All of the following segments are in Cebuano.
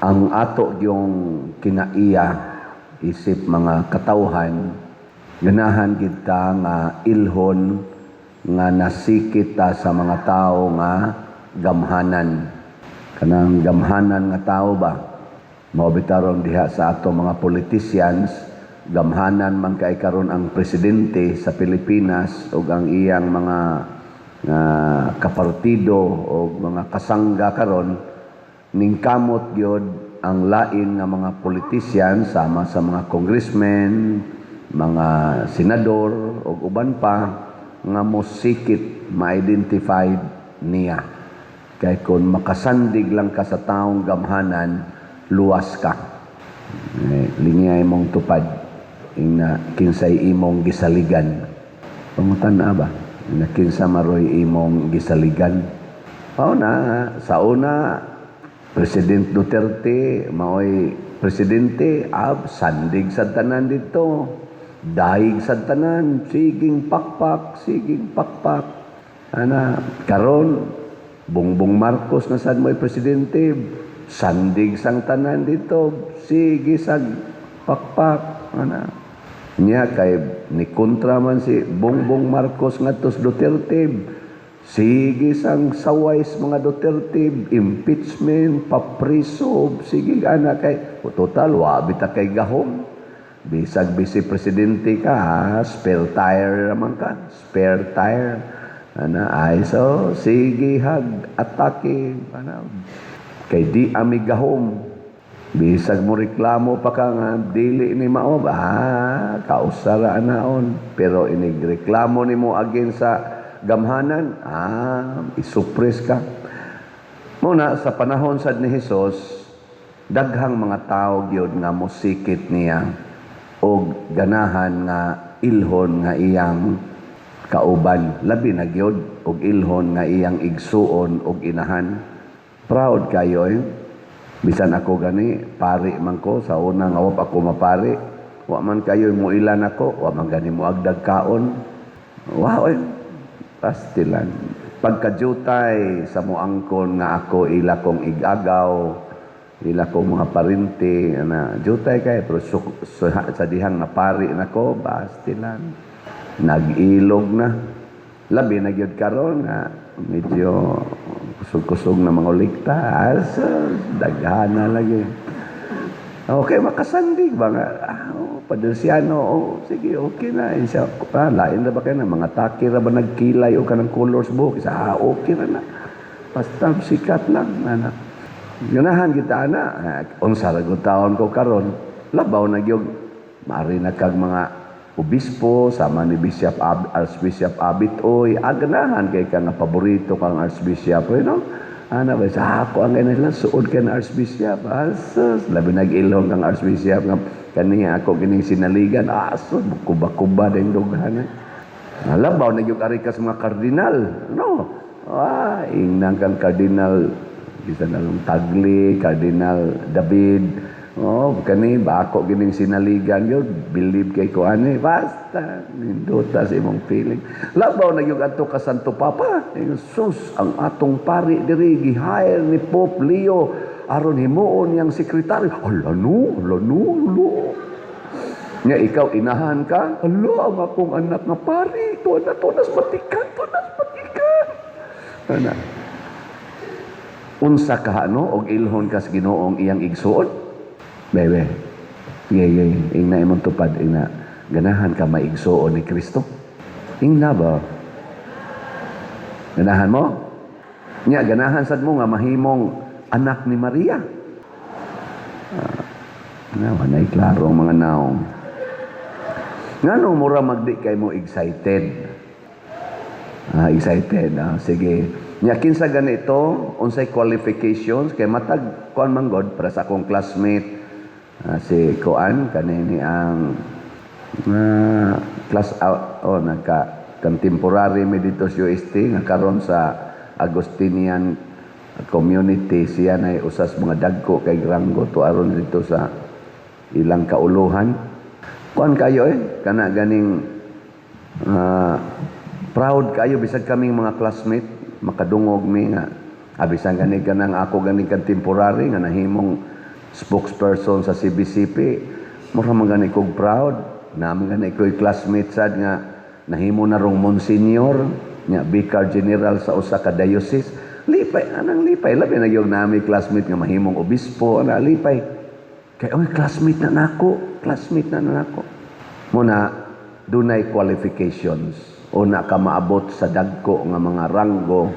Ang ato yung kinaiya isip mga katawhan, ganahan kita nga ilhon nga nasikit ta sa mga tao nga gamhanan. Kanang gamhanan nga tao ba? Mao bitaron diha sa ato mga politicians, gamhanan man kay karon ang presidente sa Pilipinas ug ang iyang mga kapartido o mga kasangga karon, ningkamot gyud ang lain nga mga politician sama sa mga congressmen, mga senador ug uban pa nga mosikit ma-identify niya. Kay kung makasandig lang ka sa taong gamhanan, luwas ka. Eh, lingay mong tupad ingna kinsay imong gisaligan. Pangutan na ba? Na kinsa maroy imong gisaligan. Mao na sa una, President Duterte maoy presidente, ab sandig sa tanan dito. Dahig sa tanan, siging pakpak, siging pakpak. Ana, karon Bongbong Marcos na sad mo'y presidente, sandig sang tanan dito, sige sag pakpak. Ana. Nya kay ni kontra man si Bongbong Marcos ngadto sa Duterte, sige sang saway sa mga Duterte, impeachment, papriso, sige ana kay total wa bita kay gahom. Bisag vice presidente ka, ha, spare tire naman ka, spare tire. Ana ay so sige hag atake ana kay di ami gahom. Bisag mo reklamo pa ka nga dili ni mao, ah, kausara anaon. Pero inig reklamo nimo against sa gamhanan, ah, isupres ka. Muna sa panahon sad ni Hesus, daghang mga tao gyud nga mosikit niya og ganahan nga ilhon nga iyang kauban, labi na gyud og ilhon nga iyang igsuon og inahan. Proud kayo eh. Bisan ako gani, pari man ko sa una nga wa pa ako mapari. Wa man kayo mo ilan ako, wa man gani mo agdag kaon. Wow, eh. Pastilan. Pagkajutay sa muangkon nga ako ila kong igagaw, ila kong mga parinti, ana, jutay kay pero sa dihang napari nako, pastilan. Nag-ilog na. Labi na gyud karon nga medyo kusog-kusog na mga ulikta. Asa, daghana lagi. Okay, makasandig ba nga? Ah, oh, Padersiano, oh, sige, okay na. Isa, ah, lain na ba kayo na? Mga taki ra ba nagkilay o kanang colors buhok? Isa, ah, okay na na. Basta sikat lang, anak. Ganahan kita, ana. Ah, unsa ra gud taon ko karon. Labaw na gyud mari na kag mga obispo sama ni Bishop Archbishop Abit oy, ah, ganahan kay ka nga paborito kang Archbishop oy, no? Ana ba sa ako ang ganun lang suod kay na Archbishop. Asus, labi nag-ilong kang Archbishop nga kaniya ako kining sinaligan. Asus, kuba-kuba din dughan. Eh. Nalabaw na yung ari ka sa mga kardinal. No? Ah, ingnan kang Kardinal bisan na lang Tagli, Cardinal David. Oh, kani ba ako gining sinaligan yun, believe kay ko ani, basta nindota sa imong feeling. Labaw na yung adto ka Santo Papa. Ingon, sus, ang atong pari diri gi-hire ni Pope Leo aron himuon niyang sekretaryo. Hala no, hala no, hala. Nya ikaw inahan ka, hala ang akong anak nga pari, tuwa na to nas Vatican, tuwa nas Vatican. Ana. Unsa ka ano og ilhon kas Ginoong iyang igsuon? Bebe. Ye ye, ingna imong tupad ingna ganahan ka maigsuon ni Kristo. Ingna ba? Ganahan mo? Nya ganahan sad mo nga mahimong anak ni Maria. Ah, na walay klaro ang mga naong. Ngano mura magdi kay mo excited? Ah, excited. Ah, sige. Nya kinsa ganito, unsay qualifications kay matag kuan man god para sa akong classmate, ah, si kuan kanini ang class out, oh, nagka contemporary mi dito sa UST nga karon sa Agustinian community siya na usas mga dagko kay ranggo to aron dito sa ilang kauluhan. Kuan kayo eh, kana ganing proud kayo bisag kaming mga classmate makadungog mi nga Abisan gani kanang ako gani kan temporary nga nahimong spokesperson sa CBCP, mura man gani kog proud. Na man gani ko'y classmate sad nga nahimo na rong monsignor, nya vicar general sa usa ka diocese. Lipay, anang lipay. Labi na gyud nami classmate nga mahimong obispo, ana lipay. Kay oy, classmate na nako, classmate na nako. Muna dunay qualifications una ka maabot sa dagko nga mga ranggo,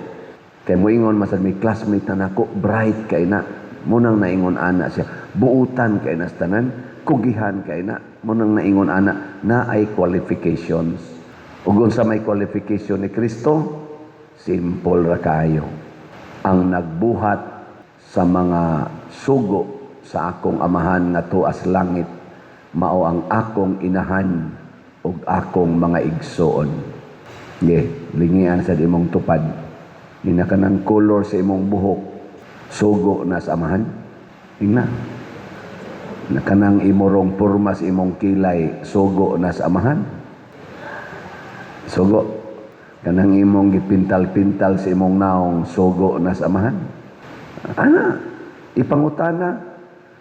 kay moingon masad may classmate na nako, bright kay na, munang naingon ana siya, buutan kay na sa tanan, kugihan kay na, munang naingon ana na ay qualifications. Ug unsa may qualification ni Kristo? Simple ra kaayo: ang nagbuhat sa mga sugo sa akong Amahan nga tuas langit, mao ang akong inahan ug akong mga igsoon. Ge, lingian sa imong tupad. Ina kanang color sa imong buhok, sugo na sa Amahan. Ingna. Na kanang imorong porma sa imong kilay, sugo na sa Amahan. Sugo. Kanang imong gipintal-pintal sa imong naong, sugo na sa Amahan. Ana, ipangutana,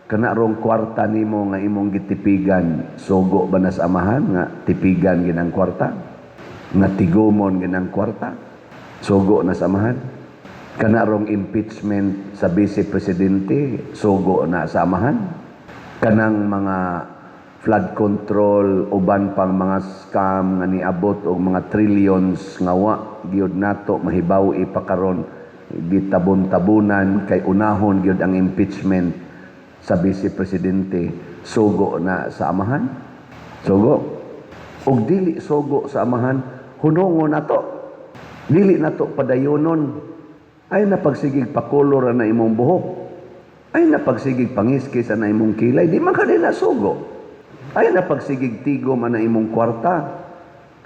kana rong kwarta nimo nga imong gitipigan, sugo ba na sa Amahan nga tipigan ginang kwarta? Nga tigumon ginang kwarta? Sugo na sa Amahan? Kana rong impeachment sa vice presidente, sugo na sa Amahan? Kanang mga flood control, uban pang mga scam nga niabot og mga trillions nga wa gyud nato mahibaw ipakaron, gitabon-tabunan kay unahon gyud ang impeachment sa vice presidente, sugo na sa Amahan? Sugo? Og dili sugo sa Amahan, hunongon nato, dili nato padayonon. Ay na pagsigig pakolor na imong buhok, ay na pagsigig pangiskis na imong kilay, di man ka na sugo. Ay na pagsigig tigom na imong kwarta,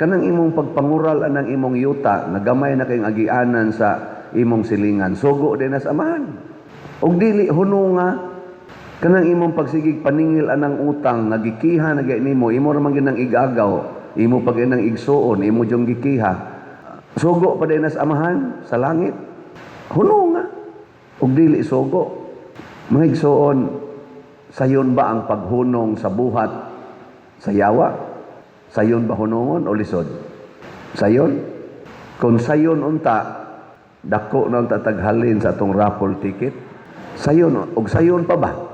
kanang imong pagpangural anang imong yuta nga gamay na kayong agianan sa imong silingan, sugo din na sa Amahan? Og dili, hununga. Kanang imong pagsigig paningil anang utang nga gikiha na gay nimo, imo ra man ginang igagaw, imo pag inang igsuon, imo jung gikiha, sugo pa din na sa Amahan sa langit? Hununga. Og dili sugo, mga igsuon, sayon ba ang paghunong sa buhat sa yawa? Sayon ba hunungon o lisod? Sayon? Kung sayon unta, dako na unta taghalin sa atong raffle ticket. Sayon og sayon pa ba?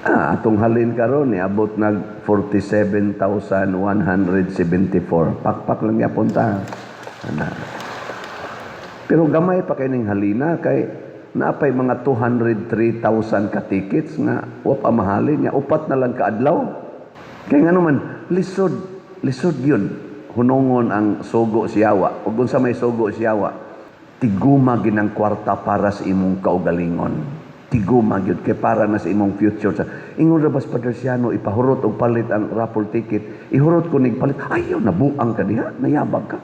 Ah, atong halin karon niabot nag 47,174. Pakpak lang yapon ta. Ana. Pero gamay pa kay ning halina kay naapay mga 203,000 ka tickets nga wa pa mahalin nya upat na lang kaadlaw. Kay ngano man lisod, lisod yun hunongon ang sugo siyawa. Ug unsa may sugo siyawa? Tiguma ginang kwarta para sa imong kaugalingon. Tiguma gyud kay para na sa imong future. Sa ingon ra bas Padre Siano, ipahurot og palit ang raffle ticket. Ihurot ko nig palit. Ayaw, nabuang ka diha, nayabag ka.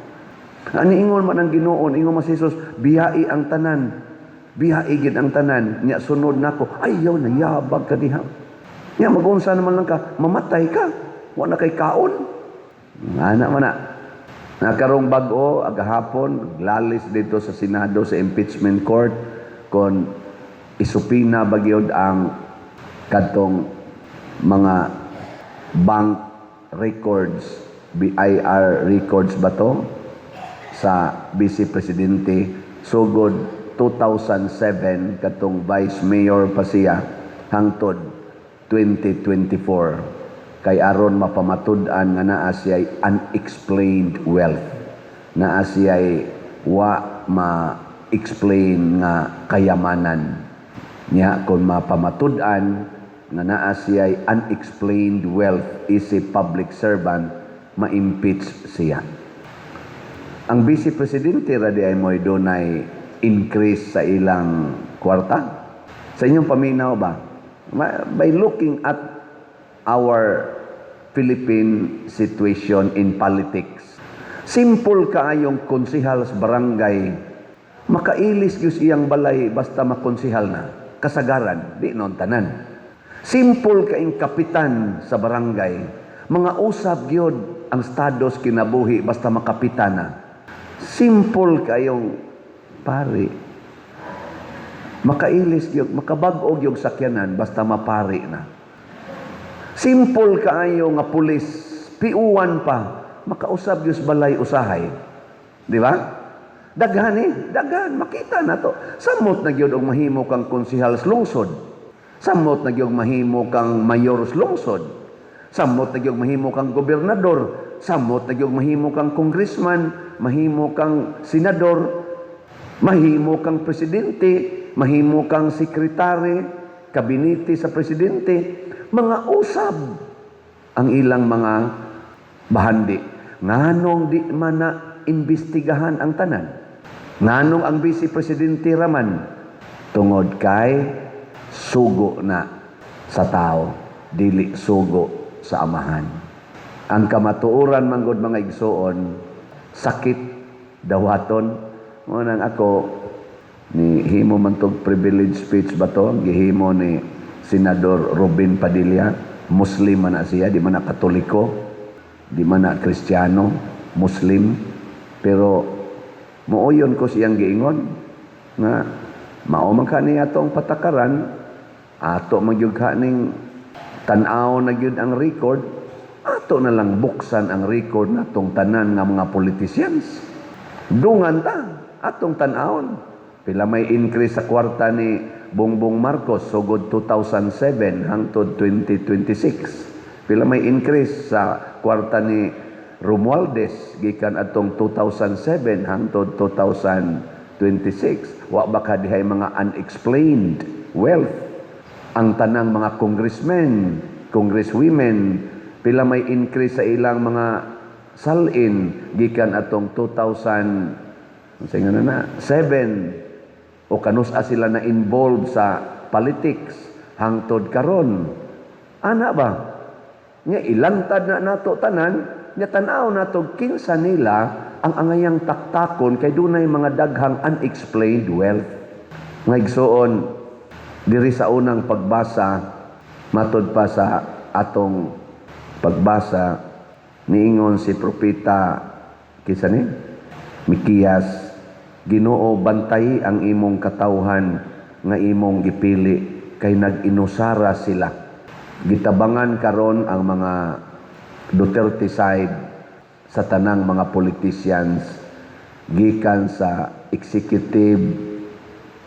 Ani ingon man ang Ginoo, ingon man si Jesus, biyai ang tanan. Biyai gid ang tanan, nya sunod nako. Ayaw, nayabag ka diha. Nya magunsa naman lang ka, mamatay ka. Wa na kay kaon. Ana man na. Nakarong bag-o agahapon lalis dito sa Senado sa impeachment court kon isupina ba gyud ang kadtong mga bank records, BIR records ba to sa Vice Presidente sugod 2007, katong Vice Mayor pa siya, hangtod 2024, kay aron mapamatud-an nga naa siya'y unexplained wealth, naa siya'y wa ma-explain nga kayamanan niya. Kung mapamatud-an nga naa siya'y unexplained wealth is a public servant, ma-impeach siya. Ang Vice Presidente ra di ay mo'y dunay increase sa ilang kwarta. Sa inyong paminaw ba? By looking at our Philippine situation in politics, simple kaayong konsihal sa barangay, makailis gyud iyang balay basta makonsihal na. Kasagaran, di noon tanan. Simple kaing kapitan sa barangay, mga usab gyud ang status kinabuhi basta makapitan na. Simple kayong pare. Makailis gyud, makabag-o gyud sakyanan basta mapari na. Simple kaayo nga pulis, PO1 pa, makausab gyud sa balay usahay. Di ba? Daghan eh, daghan, makita na to. Samot na gyud og mahimo kang konsehal sa lungsod. Samot na gyud mahimo kang mayor sa lungsod. Samot na gyud mahimo kang gobernador. Samot na gyud mahimo kang congressman, mahimo kang senador, mahimo kang presidente, mahimo kang sekretary, kabinete sa presidente. Mga usab ang ilang mga bahandi. Nganong di man na imbestigahan ang tanan? Nganong ang vice presidente raman? Tungod kay sugo na sa tao, dili sugo sa Amahan. Ang kamatuoran manggod, mga igsoon, sakit dawaton. Mao nang ako ni himo man tog privilege speech ba to, gihimo ni Senador Robin Padilla. Muslim man na siya, di man na Katoliko, di man na Kristiyano, Muslim, pero mooyon ko siyang giingon nga mao man ka ni atong patakaran, ato man gyud ka ning tan-aw na gyud ang record, ato na lang buksan ang record natong tanan nga mga politicians. Dungan ta atong tan-awon pila may increase sa kwarta ni Bongbong Marcos sugod 2007 hangtod 2026, pila may increase sa kwarta ni Romualdez gikan atong 2007 hangtod 2026. Wa ba ka dihay mga unexplained wealth? Ang tanang mga congressmen, congresswomen, pila may increase sa ilang mga salin gikan atong 2000 sa na na 7 o kanus-a sila na involved sa politics hangtod karon, ana ba? Nya ilantad na nato tanan, nya tan-aw nato kinsa nila ang angayang taktakon, kay dunay mga daghang unexplained wealth. Nga igsuon, diri sa unang pagbasa, matod pa sa atong pagbasa, niingon si propeta, kinsa ni? Mikiyas, "Ginoo, bantay ang imong katawhan nga imong gipili kay nag-inusara sila." Gitabangan karon ang mga Duterte side sa tanang mga politicians gikan sa executive,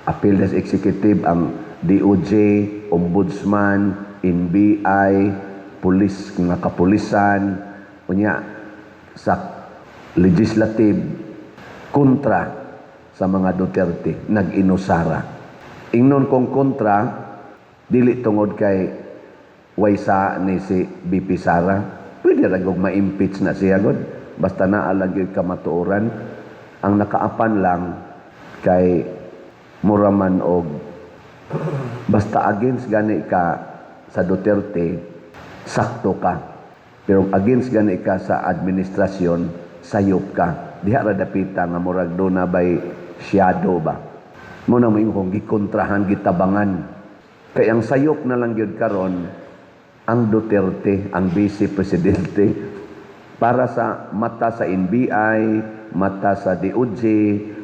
apil sa executive ang DOJ, Ombudsman, NBI, pulis nga kapulisan, unya sa legislative, kontra sa mga Duterte, nag-inusara. Ingnon kong kontra, dili tungod kay waysa ni si VP Sara. Pwede ra gog ma-impeach na siya god. Basta naa lang gyud kamatuoran. Ang nakaapan lang kay mura man og basta against gani ka sa Duterte, sakto ka. Pero against gani ka sa administrasyon, sayop ka. Diha ra dapita nga murag duna bay shadow ba. Mao na mo kung gikontrahan, gitabangan. Kay ang sayop na lang gyud karon ang Duterte, ang vice presidente, para sa mata sa NBI, mata sa DOJ,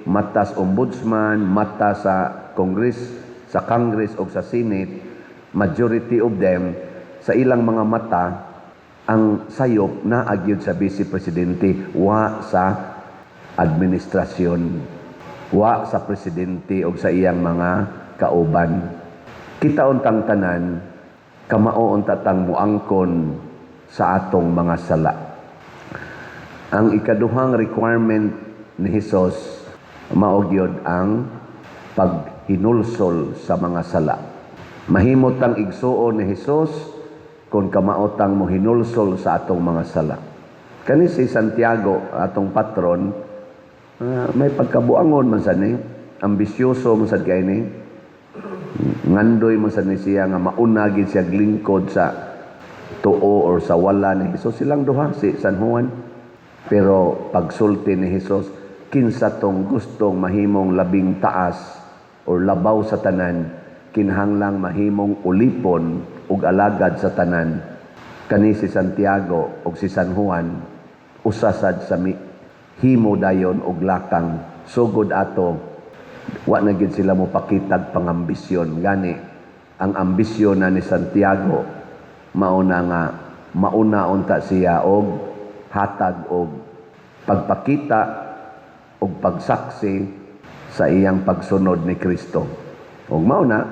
mata sa Ombudsman, mata sa Congress o sa Senate, majority of them, sa ilang mga mata, ang sayop naa gyud sa vice presidente, wa sa administrasyon, wa sa presidente o sa iyang mga kauban. Kita untang tanan, kamao unta tang muangkon sa atong mga sala. Ang ikaduhang requirement ni Hesus mao gyud ang paghinulsol sa mga sala. Mahimo tang igsuon ni Hesus kung kamao tang mohinulsol sa atong mga sala. Kani si Santiago, atong patron, may pagkabuangon man sad ni, ambisyoso man sad kay ni. Ngandoy man sad ni siya nga mauna gid siya lingkod sa tuo or sa wala ni Jesus, silang duha si San Juan. Pero pagsulti ni Jesus, kinsa tong gustong mahimong labing taas or labaw sa tanan, kinahanglang mahimong ulipon ug alagad sa tanan. Kani si Santiago ug si San Juan, usa sad sa mi himo dayon og lakang sugod ato. Wa na gid sila mo pakitag pangambisyon. Gani ang ambisyon na ni Santiago mao na nga mauna unta siya og hatag og pagpakita og pagsaksi sa iyang pagsunod ni Kristo. Og mao na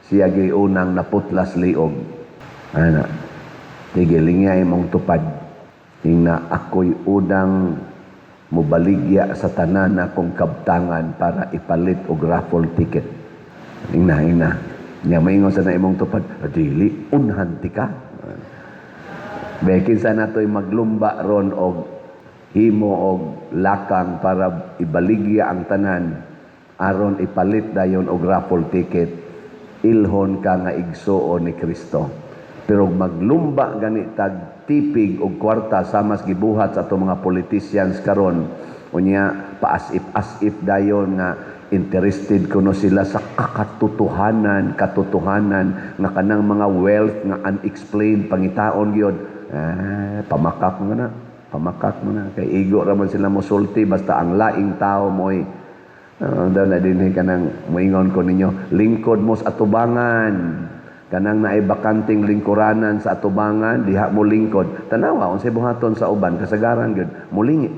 siya gyud unang naputlas liog. Ana. Sige, lingya imong tupad. Ingna ako'y unang mobaligya sa tanan akong kabtangan para ipalit og raffle ticket. Ingna, ingna. Nya maingon sa na imong tupad, "Dili, unhan ti ka." Be, kinsa na to'y maglumba ron og himo og lakang para ibaligya ang tanan aron ipalit dayon og raffle ticket, ilhon ka nga igsuon ni Kristo. Pero maglumba gani tag tipig og kwarta sama gibuhat sa atong mga politicians karon, unya paas if, as if dayon nga interested kuno sila sa kakatotohanan, katotohanan nga kanang mga wealth nga unexplained pangitaon gyud. Ah, pamakak mo na, pamakak mo na kay igo ra man sila mosulti basta ang laing tao mo'y daw na dinhi kanang moingon ko ninyo, lingkod mo sa atubangan, kanang naay bakanteng lingkuranan sa atubangan, diha mo lingkod. Tanawa unsay buhaton sa uban, kasagaran gyud mulingi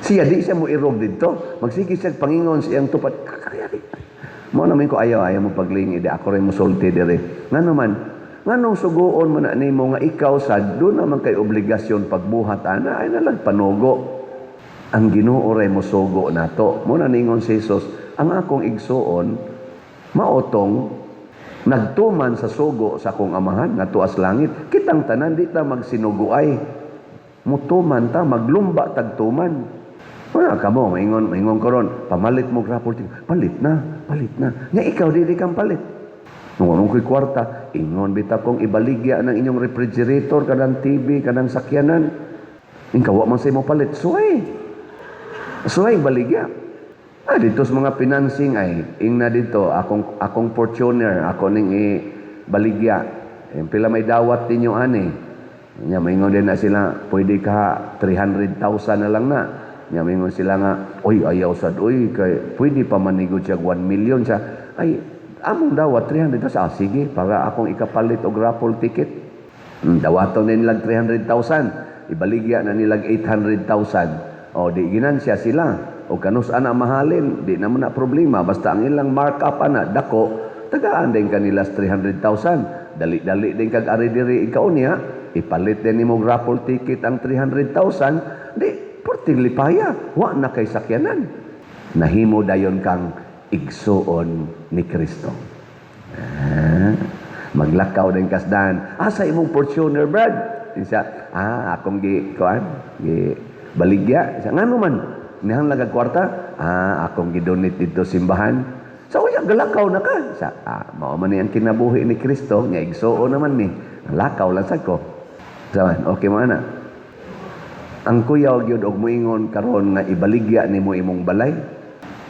siya, di siya mo irog didto, magsige siya pangingon sa iyang tupad. Mo naman ko, ayaw, ayaw mo paglingi di ako rin mosulti dire. Ngano man, nganong suguon mo na nimo nga ikaw sad do naman kay obligasyon pagbuhat ana ay nalang panugo. Ang Ginoo ray mosugo nato. Mo na ningon si Jesus, "Ang akong igsuon maotong nagtuman sa sugo sa akong Amahan nga tuas langit." Kitang tanan di ta magsinuguay, mutuman ta, maglumba tagtuman. Wala ka mo maingon, maingon ko ron, "Pamalit mo raffle ticket." Palit na, palit na. Nga ikaw dili kang palit. Nung anong ko'y kwarta, ingon bitaw kong ibaligya ng inyong refrigerator, kanang TV, kanang sakyanan. Ikaw wa man sa imo palit. Suway. Suway baligya. Ah, dito sa mga financing ay, ingna dito, akong Fortuner, ako ning ibaligya. Eh, pila may dawat ninyo ani? Nya maingon din na sila, "Pwede ka 300,000 na lang na." Nya maingon sila nga, "Oy, ayaw sad, oy, kay pwede pa manigod siya 1 million siya." Ay, among dawat 300,000. Ah, sige, para akong ikapalit og raffle ticket. Dawaton na nilang 300,000. Ibaligya na nilang 800,000. O, di ginansya sila. O kanus ana mahalin, di naman na problema. Basta ang ilang markup ana, dako, tagaan din kanila sa 300,000. Dali-dali din kag ari diri ikaw niya, ipalit din nimo raffle ticket ang 300,000, di, perting lipaya, wa na kay sakyanan. Nahimo dayon kang igsuon ni Kristo. Ah, maglakaw din kasdan. "Asa imong Fortuner, Brad?" Isa, "Ah, akong gi kuan, gi baligya." Isa, "Ngano man? Nihang lang kwarta?" "Ah, akong gi-donate dito simbahan." Sa uya galakaw na ka. Sa, "Ah, mao man ni ang kinabuhi ni Kristo, nga igsuon naman ni. Lakaw lang sad ko." Saman, okay mo ana. Ang kuyaw gyud og moingon karon nga ibaligya nimo imong balay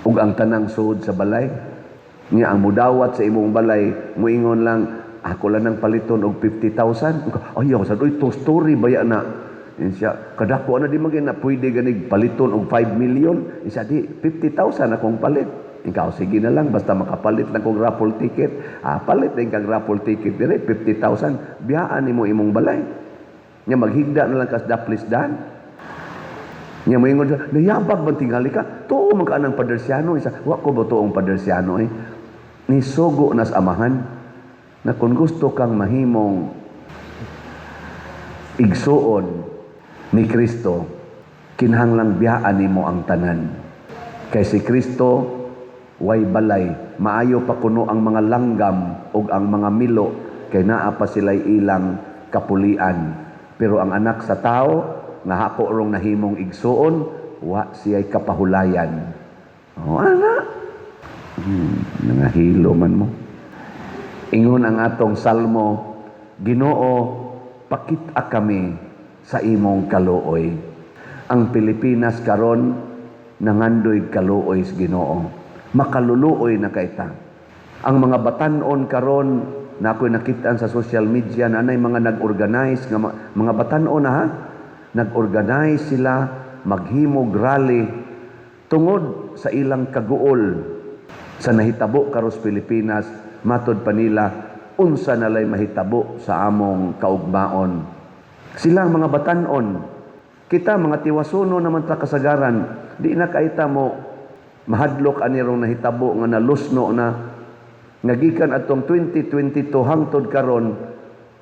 ug ang tanang suod sa balay. Nga ang mudawat sa imong balay moingon lang, "Ako lang nang paliton og 50,000." "Ayaw sad oy, to story baya na." Yan siya, "Kadako na di magin na pwede ganig paliton og 5 million." Siya, "Di 50,000 akong palit." Ikaw, "Sige na lang, basta makapalit lang kong raffle ticket." Ah, palit din kag raffle ticket dire, 50,000. Biyaan nimo imong balay. Nya maghigda na lang kas daplis dan. Nya moingon siya, "Nayabag man tingali ka. Tuo man ka ng padersyano." Isa, "Wa ko ba tuong padersyano eh. Nisugo nas Amahan na kung gusto kang mahimong igsuon ni Kristo, kinahanglang biyaan nimo ang tanan." Kay si Kristo way balay, maayo pa kuno ang mga langgam ug ang mga milo kay naa pa sila'y ilang kapulian. Pero ang Anak sa Tao nga hako rong nahimong igsuon, wa siya'y kapahulayan. Oh, ana. Nangahilo man mo. Ingon ang atong salmo, "Ginoo, pakita kami sa imong kaluoy." Ang Pilipinas karon nangandoy kaluoy sa Ginoo. Makaluluoy na kayta. Ang mga batanon karon na ako'y nakitaan sa social media na anay mga nag-organize nga mga batanon na ha, nag-organize sila maghimog rally. Tungod sa ilang kaguol sa nahitabo karos Pilipinas, matod pa nila, unsa nalay mahitabo sa among kaugmaon. Sila ang mga batanon. Kita mga tiwasuno naman ta kasagaran, di na kaita mo mahadlok ani rong nahitabo nga nalusno na nagikan atong 2022 hangtod karon,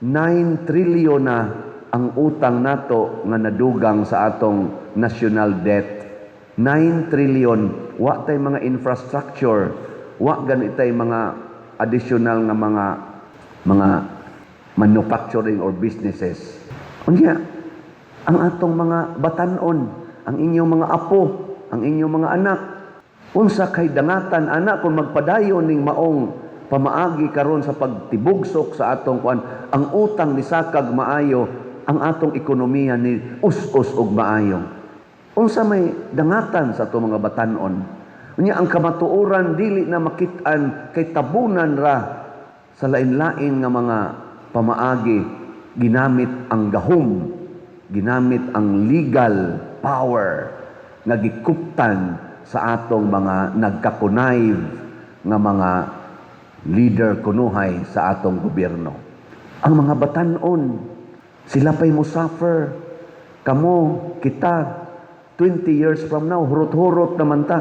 9 trillion na ang utang nato nga nadugang sa atong national debt. 9 trillion. Wa tay mga infrastructure, wa gani tay mga additional nga mga manufacturing or businesses. Unya ang atong mga batanon, ang inyong mga apo, ang inyong mga anak, unsa kay dangatan ana kung magpadayon ning maong pamaagi karon sa pagtibugsok sa atong kuan? Ang utang ni sakag maayo, ang atong ekonomiya ni us-us og maayo. Unsa may dangatan sa atong mga batanon? Unya ang kamatuoran dili na makit-an kay tabunan ra sa lain-lain nga mga pamaagi, ginamit ang gahom, ginamit ang legal power nga gikuptan sa atong mga nagka-connive nga mga leader kunuhay sa atong gobyerno. Ang mga batanon, sila pa'y musuffer. Kamo, kita, 20 years from now, hurot-hurot naman ta.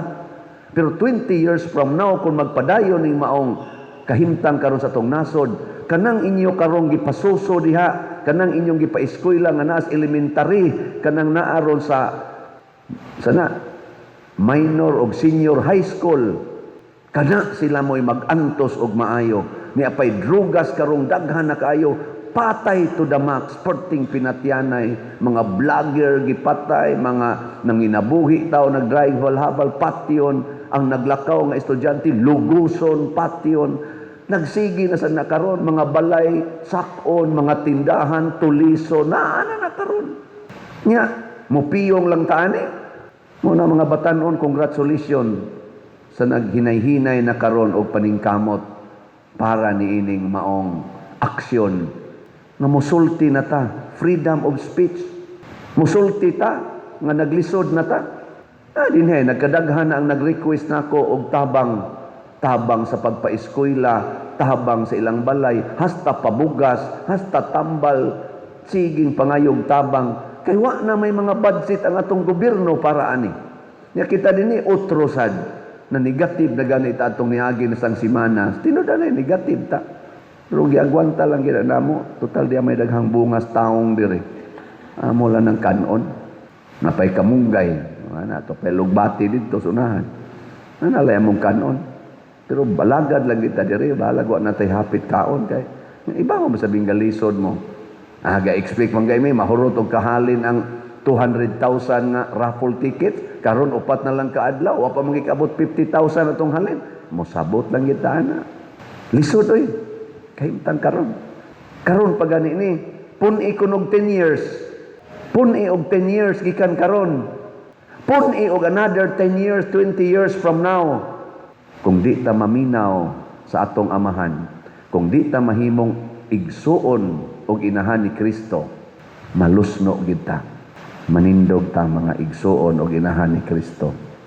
Pero 20 years from now, kung magpadayon ning maong kahimtang karon sa atong nasod, kanang inyo karong gipasuso diha, kanang inyong gipaeskwela nga naas elementary, kanang naaron sa sana minor og senior high school, kana sila mo'y mag-antos og maayo. Ni apay drugas karong daghan na kaayo, patay to the max, perting pinatyanay, mga vlogger gipatay, mga nanginabuhi tao nagdrive habal patyon, ang naglakaw nga estudyante luguson patyon. Nagsigi na sa nakaron, mga balay sakon, mga tindahan tuliso na ana na karon. Nya mupiyong lang taani mo na. Mga batanon, congratulations sa naghinay-hinay na karon og paningkamot para niining maong aksyon nga musulti na ta, freedom of speech, musulti ta nga naglisod na ta. Dinhe nagkadaghan na ang nag-request nako og tabang, tabang sa pagpaeskwela, tabang sa ilang balay, hasta pabugas, hasta tambal, siging pangayog tabang kay wa na may mga budget ang atong gobyerno para ani. Nya kita dinhi otro sad na negative na ganit atong niagi na sang semana. Tinuod na negative ta. Pero giagwanta lang gid namo. Total di may daghang bungas taong dire. Amo lang ng kanon. Napay kamunggay. Ana to pay lugbati didto sunahan. Ana lay among kanon. Pero balagad lang kita dire, balag wa na tay hapit kaon kay iba mo masabing galisod mo. Ah, ga-expect man kay may mahurot og kahalin ang 200,000 nga raffle ticket karon, 4 na lang kaadlaw, wa pa mangikabot 50,000 atong halin. Mosabot lang kita ana. Lisod oy. Kahimtang karon. Karon pa gani ni, pun-i kunog 10 years. Pun-i og 10 years gikan karon. Pun-i og another 10 years, 20 years from now. Kung di ta maminaw sa atong amahan, kung di ta mahimong igsuon og inahan ni Kristo, malusno gid ta. Manindog ta, mga igsuon og inahan ni Kristo.